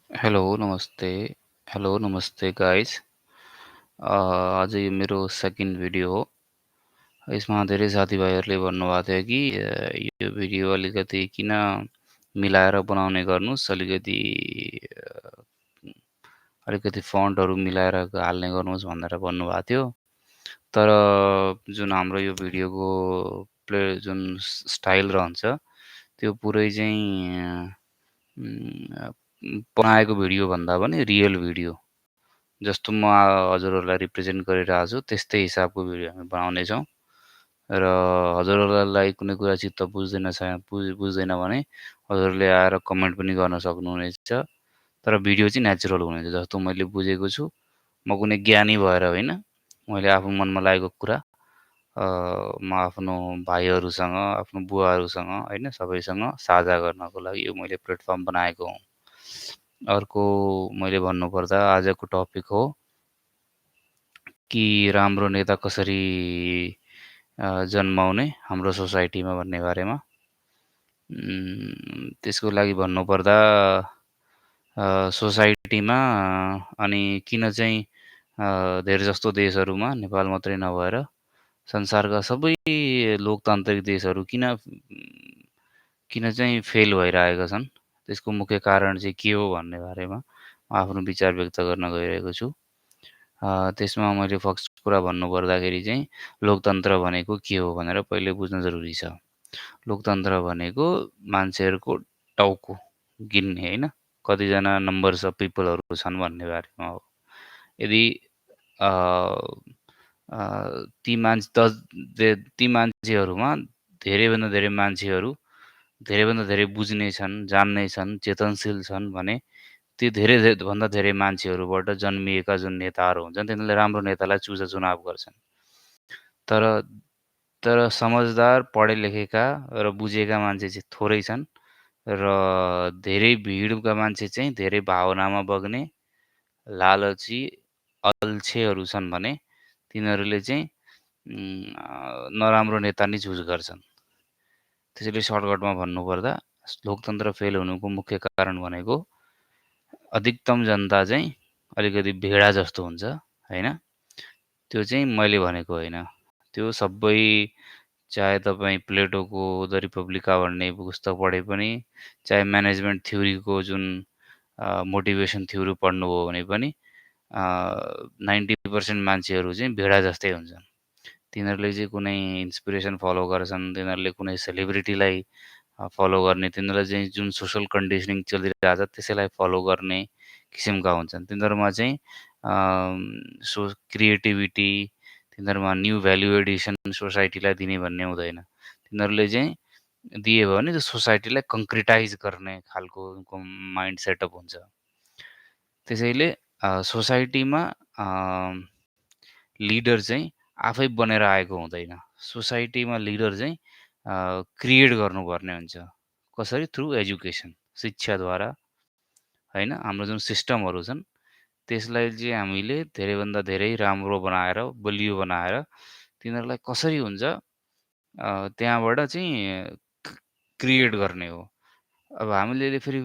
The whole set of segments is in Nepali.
हेलो, नमस्ते। हेलो, नमस्ते गाइस। आज यो मेरो सेकेन्ड भिडियो हो। यसमा धेरै साथीभाइहरूले भन्नुभएको थियो कि यो भिडियो अलिकति किन मिलाएर बनाउने गर्नुहोस्, अलिकति फन्टहरू मिलाएर हाल्ने गर्नुहोस् भनेर भन्नुभएको थियो। तर जुन हाम्रो यो भिडियोको जुन स्टाइल रहन्छ, त्यो पुरै चाहिँ बनाएको भिडियोभन्दा पनि रियल भिडियो जस्तो म हजुरहरूलाई रिप्रेजेन्ट गरिरहेको छु त्यस्तै हिसाबको भिडियो हामी बनाउनेछौँ र हजुरहरूलाई कुनै कुरा चित्त बुझ्दैन भने हजुरहरूले आएर कमेन्ट पनि गर्न सक्नुहुनेछ। तर भिडियो चाहिँ नेचुरल हुनेछ जस्तो मैले बुझेको छु। म कुनै ज्ञानी भएर होइन, मैले आफ्नो मनमा लागेको कुरा म आफ्नो भाइहरूसँग, आफ्नो बुवाहरूसँग होइन सबैसँग साझा गर्नको लागि यो मैले प्लेटफर्म बनाएको हुँ। अर्को मैले भन्नुपर्दा आजको टपिक हो कि राम्रो नेता कसरी जन्माउने हाम्रो सोसाइटीमा भन्ने बारेमा। त्यसको लागि भन्नुपर्दा सोसाइटीमा अनि किन चाहिँ धेरै जस्तो देशहरूमा, नेपाल मात्रै नभएर संसारका सबै लोकतान्त्रिक देशहरू किन चाहिँ फेल भइरहेका छन्, त्यसको मुख्य कारण चाहिँ के हो भन्ने बारेमा म आफ्नो विचार व्यक्त गर्न गइरहेको छु। त्यसमा मैले फर्स्ट कुरा भन्नुपर्दाखेरि चाहिँ लोकतन्त्र भनेको के हो भनेर पहिले बुझ्न जरुरी छ। लोकतन्त्र भनेको मान्छेहरूको टाउको गिन्ने होइन, कतिजना नम्बर्स अफ पिपलहरू छन् भन्ने बारेमा हो। यदि अ, अ, ती मान्छेहरूमा धेरैभन्दा धेरै मान्छेहरू धेरैभन्दा धेरै बुझ्ने छन्, जान्ने छन्, चेतनशील छन् भने ती भन्दा धेरै मान्छेहरूबाट जन्मिएका जुन नेताहरू हुन्छन् तिनीहरूले राम्रो नेतालाई चुनाव गर्छन्। तर तर समझदार, पढे-लेखेका र बुझेका मान्छे चाहिँ थोरै छन् र धेरै भिडका मान्छे चाहिँ धेरै भावनामा बग्ने, लालची, अल्छेहरू छन् भने तिनीहरूले चाहिँ नराम्रो नेता नै चुज गर्छन्। त्यसैले सर्टकटमा भन्नुपर्दा लोकतन्त्र फेल हुनुको मुख्य कारण भनेको अधिकतम जनता चाहिँ अलिकति भेडा जस्तो हुन्छ होइन। त्यो चाहिँ मैले भनेको होइन। त्यो सबै चाहे तपाईँ प्लेटोको द रिपब्लिका भन्ने पुस्तक पढे पनि, चाहे म्यानेजमेन्ट थ्योरीको जुन मोटिभेसन थ्योरी पढ्नुभयो भने पनि 90% मान्छेहरू चाहिँ भेडा जस्तै हुन्छन्। तिनीहरूले चाहिँ कुनै इन्सपिरेसन फलो गर्छन्, तिनीहरूले कुनै सेलिब्रिटीलाई फलो गर्ने, तिनीहरूलाई चाहिँ जुन सोसल कन्डिसनिङ चलिरहेको छ त्यसैलाई फलो गर्ने किसिमका हुन्छन्। तिनीहरूमा चाहिँ क्रिएटिभिटी, तिनीहरूमा न्यू भ्यालु एडिसन सोसाइटीलाई दिने भन्ने हुँदैन। तिनीहरूले चाहिँ दियो भने त्यो सोसाइटीलाई कङ्क्रिटाइज गर्ने खालको उनको माइन्ड सेटअप हुन्छ। त्यसैले सोसाइटीमा लिडर चाहिँ आफै बनेर आएको हुँदैन। सोसाइटीमा लिडर चाहिँ क्रिएट गर्नुपर्ने हुन्छ। कसरी? थ्रु एजुकेसन, शिक्षाद्वारा होइन। हाम्रो जुन सिस्टमहरू छन् त्यसलाई चाहिँ हामीले धेरैभन्दा धेरै राम्रो बनाएर, बलियो बनाएर तिनीहरूलाई कसरी हुन्छ त्यहाँबाट चाहिँ क्रिएट गर्ने हो। अब हामीले फेरि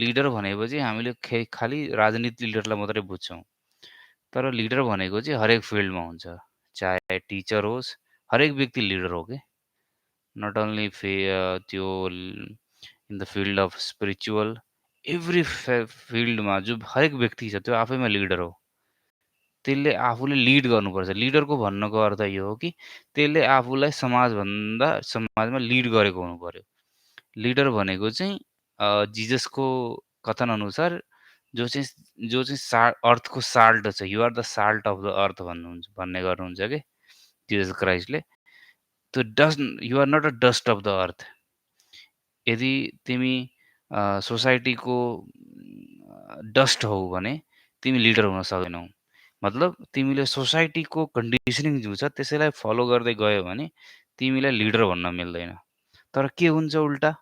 लिडर भनेपछि हामीले खालि राजनीति लिडरलाई मात्रै बुझ्छौँ। तर लिडर भनेको चाहिँ हरेक फिल्डमा हुन्छ। चाहे टिचर होस्, हरेक व्यक्ति लिडर हो के। नट ओन्ली त्यो in the field of spiritual, every फिल्डमा जो हरेक व्यक्ति छ त्यो आफैमा लिडर हो। त्यसले आफूले लिड गर्नुपर्छ। लिडरको भन्नको अर्थ यो हो कि त्यसले आफूलाई समाजमा लिड गरेको हुनुपर्यो। लिडर भनेको चाहिँ जिजसको कथनअनुसार जो चाहिँ अर्थको साल्ट छ, you are the salt of the earth भन्ने गर्नुहुन्छ के जिजस क्राइस्टले। त्यो you are not a dust of the earth. यदि तिमी सोसाइटीको डस्ट हौ भने तिमी लिडर हुन सक्दैनौ। मतलब तिमीले सोसाइटीको कन्डिसनिङ जो छ त्यसैलाई फलो गर्दै गयो भने तिमीलाई लिडर भन्न मिल्दैन। तर के हुन्छ उल्टा?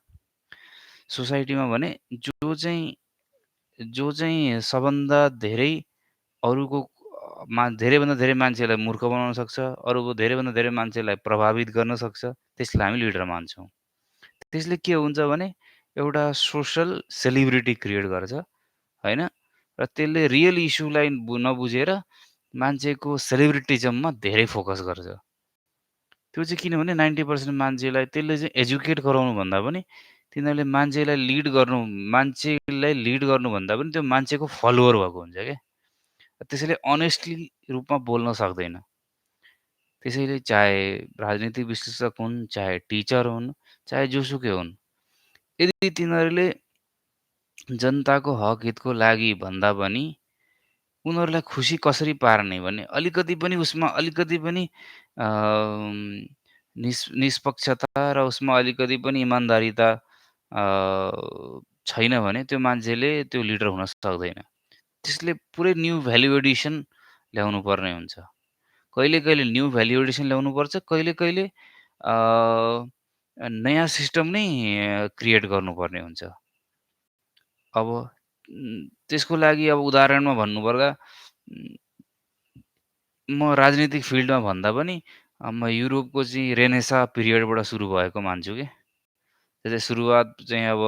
सोसाइटीमा भने जो चाहिँ सबभन्दा धेरै अरूको धेरैभन्दा धेरै मान्छेलाई मूर्ख बनाउन सक्छ, अरूको धेरैभन्दा धेरै मान्छेलाई प्रभावित गर्न सक्छ, त्यसलाई हामी लिडर मान्छौँ। त्यसले के हुन्छ भने एउटा सोसल सेलिब्रिटी क्रिएट गर्छ होइन? र त्यसले रियल इस्युलाई नबुझेर मान्छेको सेलिब्रिटिजममा धेरै फोकस गर्छ। त्यो चाहिँ किनभने 90% मान्छेलाई त्यसले चाहिँ एजुकेट गराउनुभन्दा पनि मान्छेलाई लिड गर्नुभन्दा पनि त्यो मान्छेको फलोवर भएको हुन्छ क्या। त्यसैले अनेस्टली रूपमा बोल्न सक्दैन। त्यसैले चाहे राजनीतिक विश्लेषक हुन्, चाहे टिचर हुन्, चाहे जोसुकै हुन्, यदि तिनीहरूले जनताको हक हितको लागि भन्दा पनि उनीहरूलाई खुसी कसरी पार्ने भन्ने अलिकति पनि उसमा अलिकति पनि निष्पक्षता र उसमा अलिकति पनि इमान्दारिता छैन भने त्यो मान्छेले त्यो लिडर हुन सक्दैन। त्यसले पुरै न्यू भ्याल्यु एडिसन ल्याउनुपर्ने हुन्छ। कहिले-कहिले न्यू भ्याल्यु एडिसन ल्याउनुपर्छ, कहिले-कहिले अ, नयाँ सिस्टम नै क्रिएट गर्नुपर्ने हुन्छ। अब त्यसको लागि अब उदाहरणमा भन्नुपर्दा म राजनीतिक फिल्डमा भन्दा पनि म युरोपको चाहिँ रेनेसा पिरियडबाट सुरु भएको मान्छु के। त्यो चाहिँ सुरुवात चाहिँ अब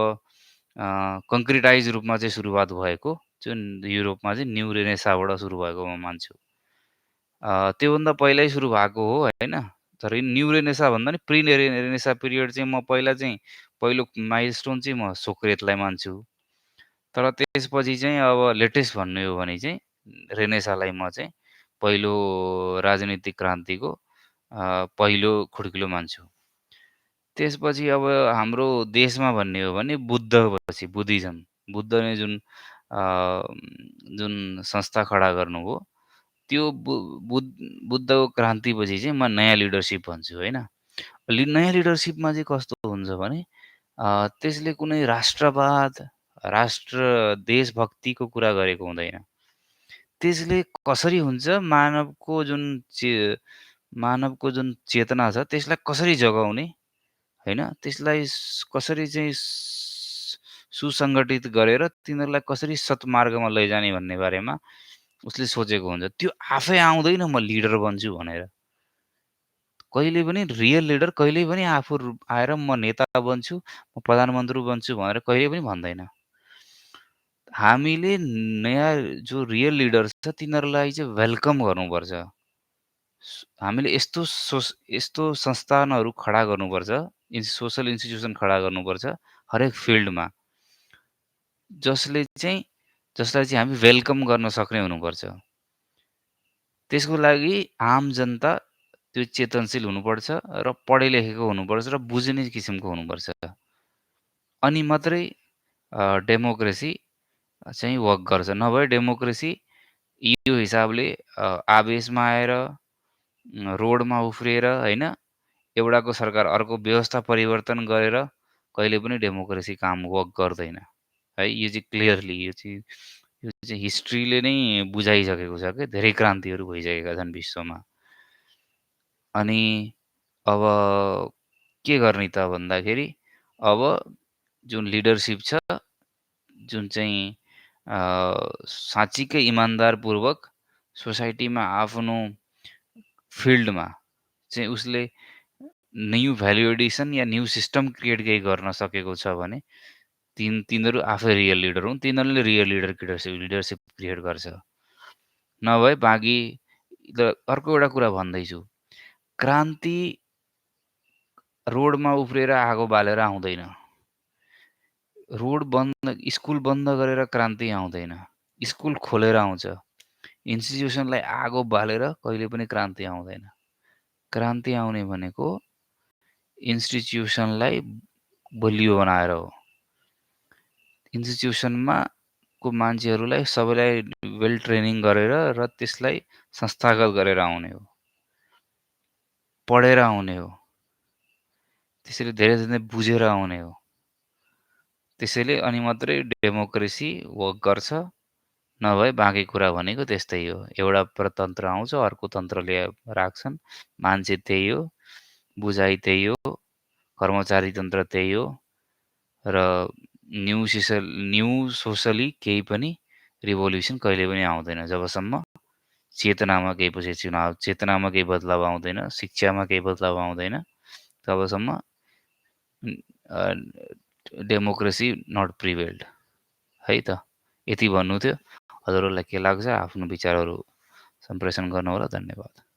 कङ्क्रिटाइज रूपमा चाहिँ सुरुवात भएको, जुन युरोपमा चाहिँ न्यू रेनेसाबाट सुरु भएको म मान्छु। त्योभन्दा पहिल्यै सुरु भएको हो होइन? तर न्यू रेनेसा भन्दा नि प्री रेनेसा पिरियड चाहिँ म पहिलो माइलस्टोन चाहिँ म सोक्रेतलाई मान्छु। तर त्यसपछि चाहिँ अब लेटेस्ट भन्ने हो भने चाहिँ रेनेसालाई म चाहिँ पहिलो राजनीतिक क्रान्तिको पहिलो खुड्किलो मान्छु। त्यसपछि अब हाम्रो देशमा भन्ने हो भने बुद्धपछि बुद्धिज्म, बुद्धले अ, जुन संस्था खडा गर्नुभयो, त्यो बुद्धको क्रान्तिपछि चाहिँ म नयाँ लिडरसिप भन्छु होइन। नयाँ लिडरसिपमा चाहिँ कस्तो हुन्छ भने त्यसले कुनै राष्ट्रवाद, देशभक्तिको कुरा गरेको हुँदैन। त्यसले कसरी हुन्छ मानवको जुन चेतना छ त्यसलाई कसरी जगाउने होइन? त्यसलाई कसरी चाहिँ सुसङ्गठित गरेर तिनीहरूलाई कसरी सत्मार्गमा लैजाने भन्ने बारेमा उसले सोचेको हुन्छ। त्यो आफै आउँदैन म लिडर बन्छु भनेर। कहिले पनि रियल लिडर कहिल्यै पनि आएर म नेता बन्छु, म प्रधानमन्त्री बन्छु भनेर कहिल्यै पनि भन्दैन। हामीले नयाँ जो रियल लिडर्स छ तिनीहरूलाई चाहिँ वेलकम गर्नुपर्छ। हामीले यस्तो संस्थानहरू खडा गर्नुपर्छ, सोसल इन्स्टिट्युसन खडा गर्नुपर्छ हरेक फिल्डमा। जसलाई चाहिँ हामी वेलकम गर्न सक्ने हुनुपर्छ। त्यसको लागि आम जनता त्यो चेतनशील हुनुपर्छ र पढे-लेखेको हुनुपर्छ र बुझ्ने किसिमको हुनुपर्छ। अनि मात्रै डेमोक्रेसी चाहिँ वर्क गर्छ। नभए डेमोक्रेसी यो हिसाबले आवेशमा आएर रोडमा उफ्रिएर होइन, एउटाको सरकार अर्को व्यवस्था परिवर्तन गरेर कहिले पनि डेमोक्रेसी काम वर्क गर्दैन। है, यो चाहिँ क्लियरली यो चाहिँ हिस्ट्रीले नै बुझाइसकेको छ क्या, धेरै क्रान्तिहरू भइसकेका छन् विश्वमा। अनि अब के गर्ने त भन्दाखेरि अब जुन लिडरसिप छ, जुन चाहिँ साँच्चीकै इमान्दारपूर्वक सोसाइटीमा आफ्नो फिल्डमा चाहिँ उसले न्यू भ्याल्यु एडिसन या न्यू सिस्टम क्रिएट केही गर्न सकेको छ भने तिनीहरू आफै रियल लिडर हुन्। तिनीहरूले रियल लिडरसिप क्रिएट गर्छ। नभए बाँकी अर्को एउटा कुरा भन्दैछु, क्रान्ति रोडमा उफ्रिएर आगो बालेर आउँदैन। स्कुल बन्द गरेर क्रान्ति आउँदैन। स्कुल खोलेर आउँछ। इन्स्टिट्युसनलाई आगो बालेर कहिले पनि क्रान्ति आउँदैन। क्रान्ति आउने भनेको इन्स्टिट्युसनलाई बलियो बनाएर हो। इन्स्टिट्युसनमा को मान्छेहरूलाई सबैलाई वेल ट्रेनिङ गरेर र त्यसलाई संस्थागत गरेर आउने हो, पढेर आउने हो, त्यसैले धेरै बुझेर आउने हो। त्यसैले अनि मात्रै डेमोक्रेसी वर्क गर्छ। नभए बाँकी कुरा भनेको त्यस्तै हो। एउटा प्रतन्त्र आउँछ, अर्को तन्त्रले राख्छन्। मान्छे त्यही हो, बुझाइ त्यही हो, कर्मचारी तन्त्र त्यही हो र न्यू सोसली केही पनि रिभोल्युसन कहिले पनि आउँदैन जबसम्म चेतनामा केही बदलाव आउँदैन, शिक्षामा केही बदलाव आउँदैन, तबसम्म डेमोक्रेसी नट प्रिभेल्ड है त। यति भन्नु थियो। हजुरहरूलाई के लाग्छ आफ्नो विचारहरू सम्प्रेषण गर्नुहोला। धन्यवाद।